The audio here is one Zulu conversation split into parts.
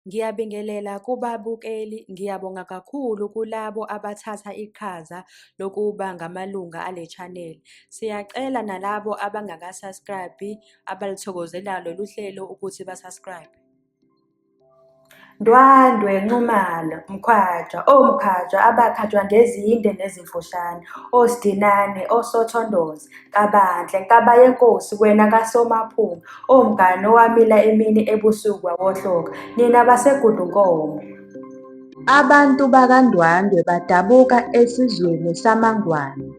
Ngiyabingelela kubabukeli, ngiyabonga kakhulu kulabo abathatha iqhaza lokuba ngamalunga ale chanel. Siyacela nalabo abangaka-subscribe-i abalithokozelayo lolu hlelo ukuthi ba-subscribe. Ndwandwe, Nxumalo, Mkhatshwa, oMkhatshwa abakhatshwa ngezinde nezimfushane, oSidinane, oSothondoza, Nkabanhle, Nkabayenkosi, wena kaSomaphunga, oMngani owamila emini ebusuku wawohloka, nina baseGudlunkomo. Abantu bakaNdwandwe badabuka esizweni samaNgwane.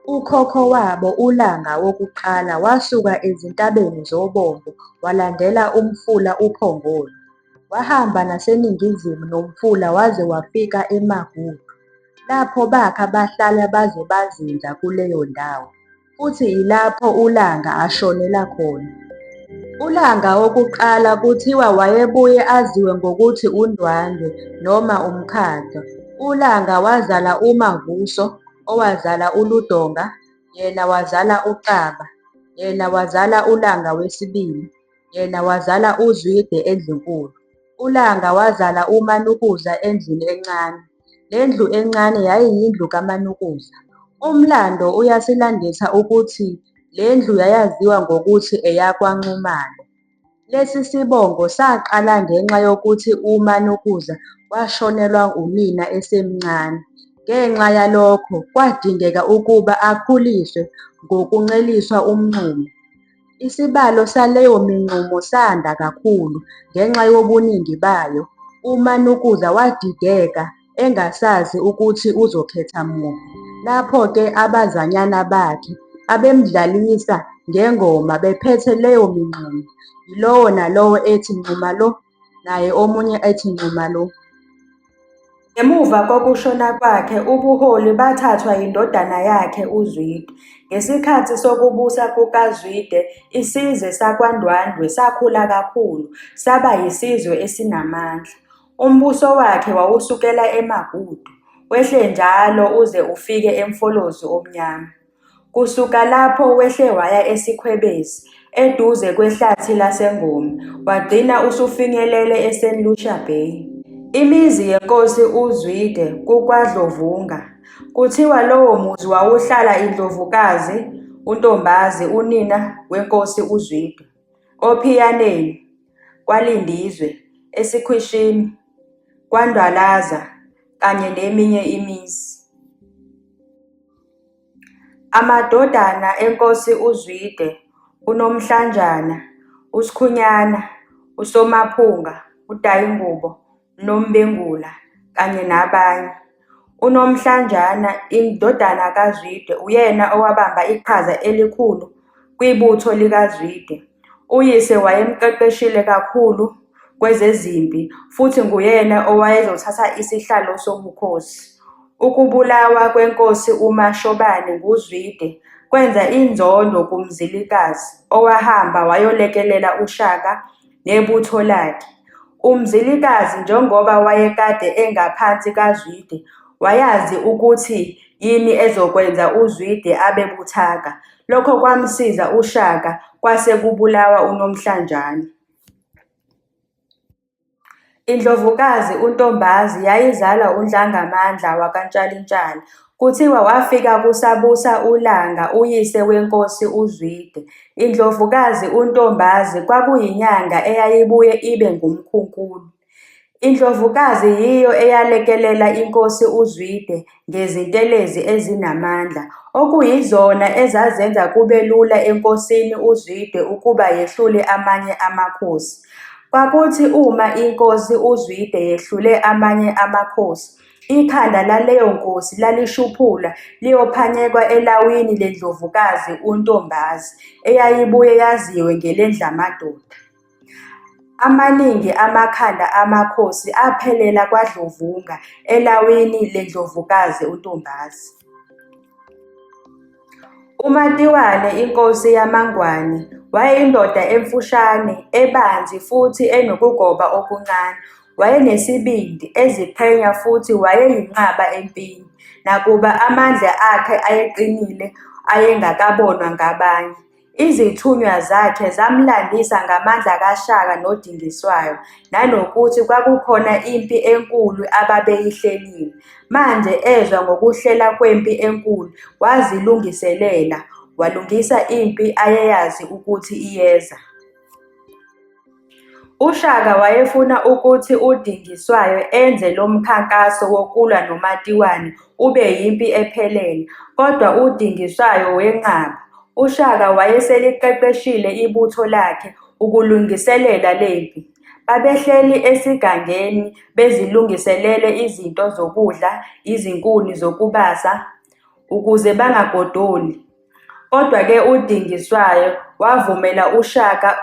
Ukhokho wabo uLanga wokuqala wasuka ezintabeni zoBombo walandela umfula uPhongolo, wahamba naseningizimu nomfula waze wafika eMagudu. Lapho bakha bahlala baze bazinza kuleyo ndawo, futhi ilapho uLanga ashonela khona. ULanga wokuqala kuthiwa wayebuye aziwe ngokuthi uNdwandwe noma uMkhatshwa. ULanga wazala uMavuso, owazala uLudonga, yena wazala uXaba, yena wazala uLanga wesibili, yena wazala uZwide eNdlunkulu. ULanga wazala uManukuza endlini encane, lendlu encane yayiyindlu kaManukuza. Umlando uyasilandisa ukuthi lendlu yayaziwa ngokuthi eyakwaNxumalo. Lesi sibongo saqala ngenxa yokuthi uManukuza washonelwa unina esemncane, ngenxa yalokho kwadingeka ukuba akhuliswe ngokunceliswa umnqumo. Isibalo saleyo minqumo sanda kakhulu ngenxa yobuningi bayo, uManukuza wadideka engasazi ukuthi uzokhetha muphi, lapho-ke abazanyana bakhe babemdlalisa ngengoma bephethe leyo minqumo, yilowo nalowo ethi nquma lo, naye omunye ethi nquma lo. Ngemuva kokushona kwakhe ubuholi bathathwa yindodana yakhe uZwide. Ngesikhathi sokubusa kukaZwide isizwe sakwaNdwandwe sakhula kakhulu, saba yisizwe esinamandla. Umbuso wakhe wawusukela eMagudu, wehle njalo uze ufike eMfolozi omnyama. Kusuka lapho wehle waya eSikhwebezi eduze kwehlathi laseNgome wagcina usufinyelele eSt Lucia Bay. Imizi yeNkosi uZwide kukwaDlovunga. Kuthiwa lowo muzi wawuhlala iNdlovukazi uNtombazi unina weNkosi uZwide. Ophiyaneni, kwaLindizwe, eSikhwishini, kwaNdwalaza kanye neminye imizi. Amadodana eNkosi uZwide, uNomhlanjana, uSikhunyana, uSomaphunga, uDayingubo, uNombengula kanye nabanye. UNomhlanjana, indodana kaZwide uyena owabamba iqhaza elikhulu kwibutho likaZwide. Uyise wayemqeqeshile kakhulu kwezezimpi futhi nguyena owayezothatha isihlalo sobukhosi. Ukubulawa kweNkosi uMashobane nguZwide kwenza inzondo kuMzilikazi owahamba wayolekelela uShaka nebutho lakhe. UMzilikazi njengoba wayekade engaphansi kaZwide wayazi ukuthi yini ezokwenza uZwide abe buthaka, lokho kwamsiza uShaka kwase kubulawa uNomhlanjana. Indlovukazi uNtombazi yayizalwa uNdlangamandla wakaNtshalitshali. Kuthiwa wafika kusabusa uLanga uyise weNkosi uZwide. Indlovukazi uNtombazi kwakuyinyanga eyayibuye ibe ngumkhunkuli. Indlovukazi yiyo eyalekelela iNkosi uZwide ngezintelezi ezinamandla, okuyizona ezazenza kube lula eNkosini uZwide ukuba yehlule amanye amakhosi. Kwakuthi uma iNkosi uZwide yehlule amanye amakhosi, ikhanda laleyo nkosi lalishuphulwa liyophanyekwa elawini leNdlovukazi uNtombazi, eyayibuye yaziwe ngeleNdlamadoda. Amaningi amakhanda amakhosi aphelela kwaDlovunga elawini leNdlovukazi uNtombazi. UMatiwane inkosi yamaNgwane wayeyindoda emfushane, ebanzi futhi enokugoba okuncane. Wayenesibindi, eziqhenya futhi wayeyinqaba empini. Nakuba amandla akhe ayeqinile ayengakabonwa ngabanye. Izithunywa zakhe zamlandisa ngamandla kaShaka noDingiswayo, nanokuthi kwakukhona impi enkulu ababeyihlelile. Manje ezwa ngokuhlela kwempi enkulu, wazilungiselela, walungisa impi ayeyazi ukuthi iyeza. UShaka wayefuna ukuthi uDingiswayo enze lomkhankaso wokulwa noMatiwane ube yimpi ephelele, kodwa uDingiswayo wenqaba. UShaka wayeseliqeqeshile ibutho lakhe ukulungiselela lempi. Babehleli esigangeni bezilungiselele izinto zokudla, izinkuni zokubasa, ukuze bangagodoli. Kodwa-ke uDingiswayo wavumela uShaka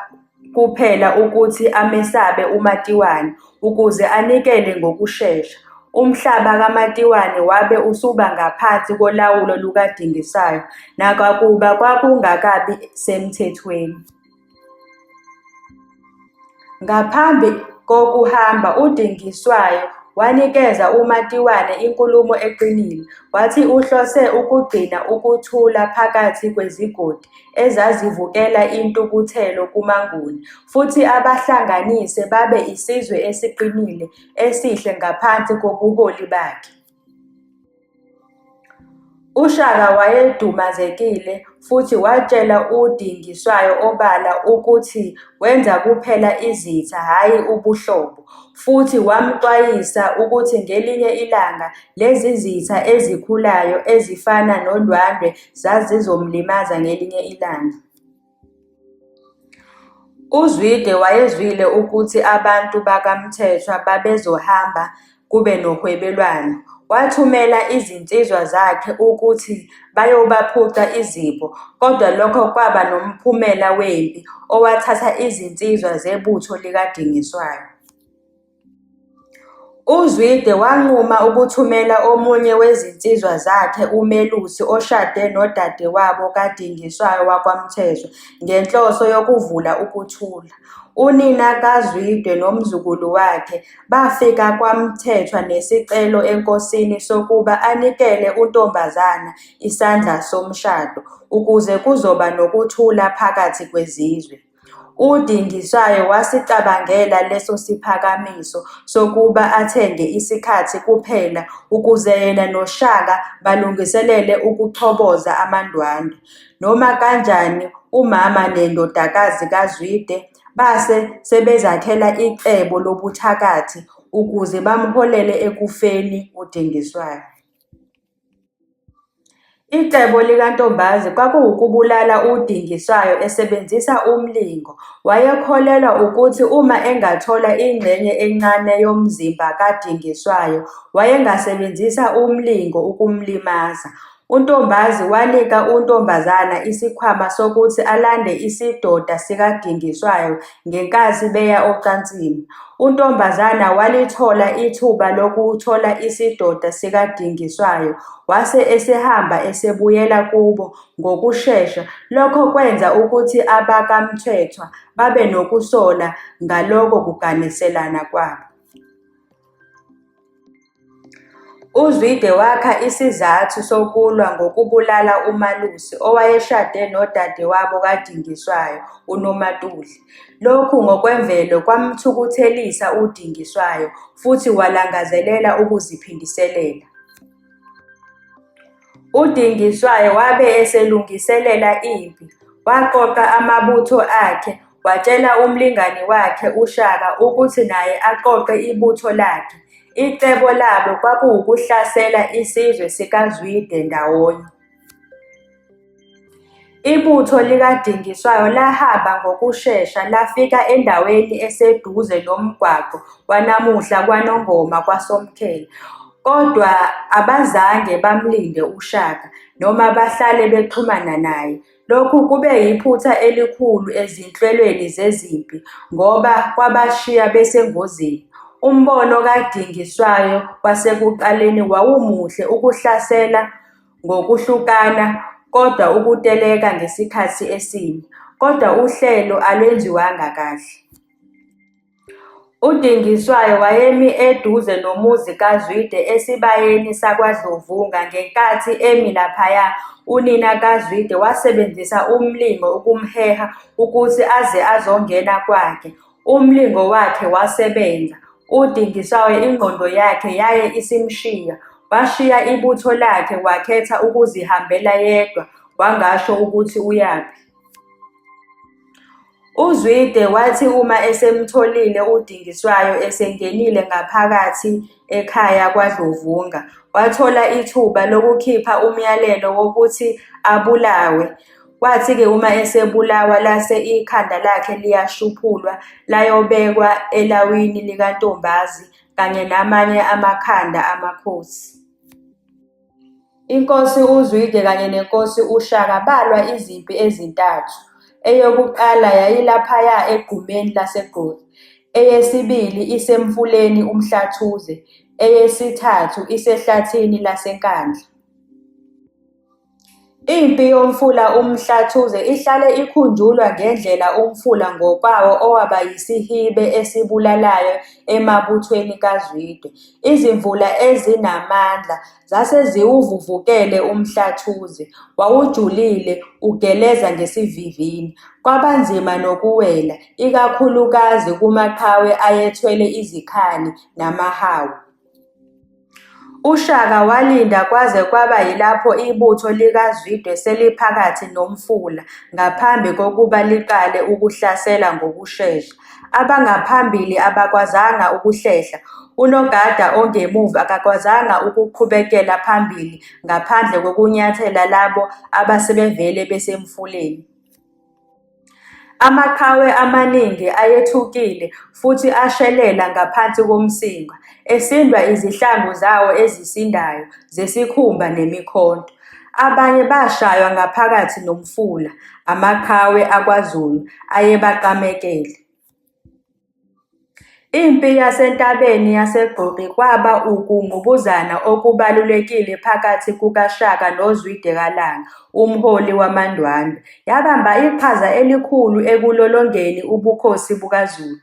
kuphela ukuthi amesabe uMatiwane ukuze anikele ngokushesha. Umhlaba kaMatiwane wabe usuba ngaphansi kolawulo lukaDingiswayo nakuba kwakungakabi semthethweni. Ngaphambi kokuhamba, uDingiswayo wanikeza uMatiwane inkulumo eqinile, wathi uhlose ukugcina ukuthula phakathi kwezigodi ezazivukela intukuthelo kumaNguni futhi abahlanganise babe isizwe esiqinile esihle ngaphansi kobuholi bakhe. UShaka wayedumazekile futhi watshela uDingiswayo obala ukuthi wenza kuphela izitha hhayi ubuhlobo, futhi wamxwayisa ukuthi ngelinye ilanga lezi zitha ezikhulayo ezifana noNdwandwe zazizomlimaza ngelinye ilanga. UZwide wayezwile ukuthi abantu bakwaMthethwa babezohamba kube nohwebelwano, wathumela izinsizwa zakhe ukuthi bayobaphuca izipho kodwa lokho kwaba nomphumela wempi owathatha izinsizwa zebutho likaDingiswayo. UZwide wanquma ukuthumela omunye wezinsizwa zakhe uMelusi oshade nodadewabo kaDingiswayo wakwaMthethwa ngenhloso yokuvula ukuthula. Unina kaZwide nomzukulu wakhe bafika kwaMthethwa nesicelo enkosini sokuba anikele uNtombazana isandla somshado ukuze kuzoba nokuthula phakathi kwezizwe. UDingiswayo wasicabangela leso siphakamiso sokuba athenge isikhathi kuphela ukuze yena noShaka balungiselele ukuchoboza amaNdwandwe. Noma kanjani umama nendodakazi kaZwide, base sebezakhela icebo lobuthakathi ukuze bamholele ekufeni uDingiswayo. Icebo likaNtombazi kwakuwukubulala uDingiswayo esebenzisa umlingo. Wayekholelwa ukuthi uma engathola ingxenye encane yomzimba kaDingiswayo wayengasebenzisa umlingo ukumlimaza. UNtombazi wanika uNtombazana isikhwama sokuthi alande isidoda sikaDingiswayo ngenkathi beya ocansini. UNtombazana walithola ithuba lokuthola isidoda sikaDingiswayo wase esehamba esebuyela kubo ngokushesha lokho kwenza ukuthi abakwaMthethwa babe nokusola ngaloko kuganiselana kwabo. UZwide wakha isizathu sokulwa ngokubulala uMalusi owayeshade nodadewabo kaDingiswayo, uNomantuli. Lokhu ngokwemvelo kwamthukuthelisa uDingiswayo futhi walangazelela ukuziphindiselela. UDingiswayo wabe eselungiselela impi, waqoqa amabutho akhe, watshela umlingani wakhe uShaka ukuthi naye aqoqe ibutho lakhe. Icebo labo kwakuwukuhlasela isizwe sikaZwide ndawonye. Ibutho likaDingiswayo lahamba ngokushesha lafika endaweni eseduze nomgwaqo wanamuhla kwaNongoma kwaSomkhele, kodwa abazange bamlinde uShaka, noma bahlale bexhumana naye. Lokhu kube yiphutha elikhulu ezinhlelweni zezempi ngoba kwabashiya besengozini. Umbono kaDingiswayo wasekuqaleni wawumuhle ukuhlasela ngokuhlukana kodwa ukuteleka ngesikhathi esinye, kodwa uhlelo alwenziwanga kahle. UDingiswayo wayemi eduze nomuzi kaZwide esibayeni sakwaDlovunga. Ngenkathi emi laphaya, unina kaZwide wasebenzisa umlingo ukumheha ukuthi eze azongena kwakhe. Umlingo wakhe wasebenza, uDingiswayo ingqondo yakhe yaye isimshiya, washiya ibutho lakhe wakhetha ukuzihambela yedwa wangasho ukuthi uyaphi. UZwide wathi uma esemtholile uDingiswayo esengenile ngaphakathi ekhaya kwaDlovunga, wathola ithuba lokukhipha umyalelo wokuthi abulawe. Kwathi-ke uma esebulawa lase ikhanda lakhe liyashuphulwa layobekwa elawini likaNtombazi kanye namanye amakhanda amakhosi. Inkosi uZwide kanye neNkosi uShaka balwa izimpi ezintathu, eyokuqala yayilaphaya egqumeni laseQoli, eyesibili isemfuleni uMhlathuze, eyesithathu isehlathini laseNkandla. Impi yomfula uMhlathuze ihlale ikhunjulwa ngendlela umfula ngokwawo owaba yisihibe esibulalayo emabuthweni kaZwide. Izimvula ezinamandla zase ziwuvuvukele uMhlathuze, wawujulile, ugeleza ngesivinini, kwabanzima nokuwela, ikakhulukazi kumaqhawe ayethwele izikhali namahawu. UShaka walinda kwaze kwaba yilapho ibutho likaZwide seliphakathi nomfula ngaphambi kokuba liqale ukuhlasela ngokushesha. Abangaphambili abakwazanga ukuhlehla, unogada ongemuva akakwazanga ukuqhubekela phambili ngaphandle kokunyathela labo abasebevele besemfuleni. Amaqhawe amaningi ayethukile futhi ashelela ngaphansi komsinga, esindwa izihlangu zawo ezisindayo zesikhumba nemikhonto. Abanye bashaywa ngaphakathi nomfula amaqhawe akwaZulu ayebaqamekele. Impi yasentabeni yaseGqokli kwaba ukungqubuzana okubalulekile phakathi kukaShaka noZwide kaLanga, umholi wamaNdwandwe. Yabamba iqhaza elikhulu ekulolongeni ubukhosi bukaZulu.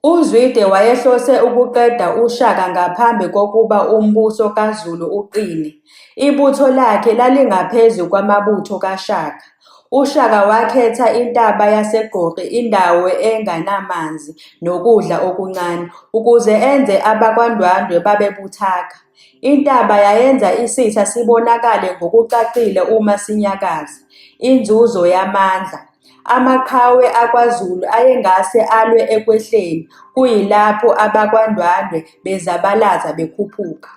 UZwide wayehlose ukuqeda uShaka ngaphambi kokuba umbuso kaZulu uqine. Ibutho lakhe lalingaphezu kwamabutho kaShaka. UShaka wakhetha intaba yaseGqokli indawo engenamanzi nokudla okuncane, ukuze enze abakwaNdwandwe babe buthaka. Intaba yayenza isitha sibonakale ngokucacile uma sinyakaza, inzuzo yamandla. Amaqhawe akwaZulu ayengase alwe ekwehleni, kuyilapho abakwaNdwandwe bezabalaza bekhuphuka.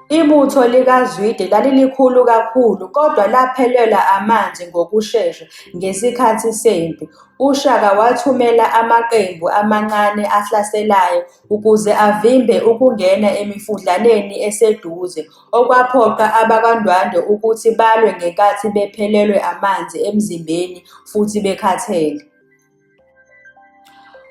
Ibutho likaZwide lalilikhulu kakhulu kodwa laphelelwa amanzi ngokushesha ngesikhathi sempi. UShaka wathumela amaqembu amancane ahlaselayo ukuze avimbe ukungena emifudlaneni eseduze, okwaphoqa abakwaNdwandwe ukuthi balwe ngenkathi bephelelwe amanzi emzimbeni futhi bekhathele.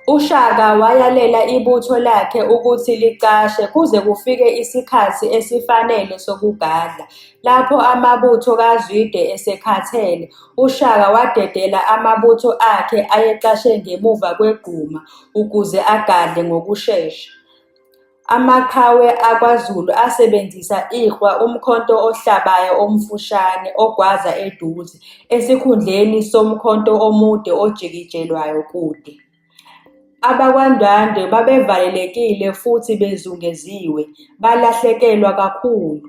UShaka wayalela ibutho lakhe ukuthi licashe kuze kufike isikhathi esifanele sokugadla. Lapho amabutho kaZwide esekhathele, uShaka wadedela amabutho akhe ayecashe ngemuva kwegquma ukuze agadle ngokushesha. Amaqhawe akwaZulu asebenzisa iklwa umkhonto ohlabayo omfushane, ogwaza eduze, esikhundleni somkhonto omude ojikijelwayo kude. AbakwaNdwandwe babevalelekile futhi bezungeziwe, balahlekelwa kakhulu.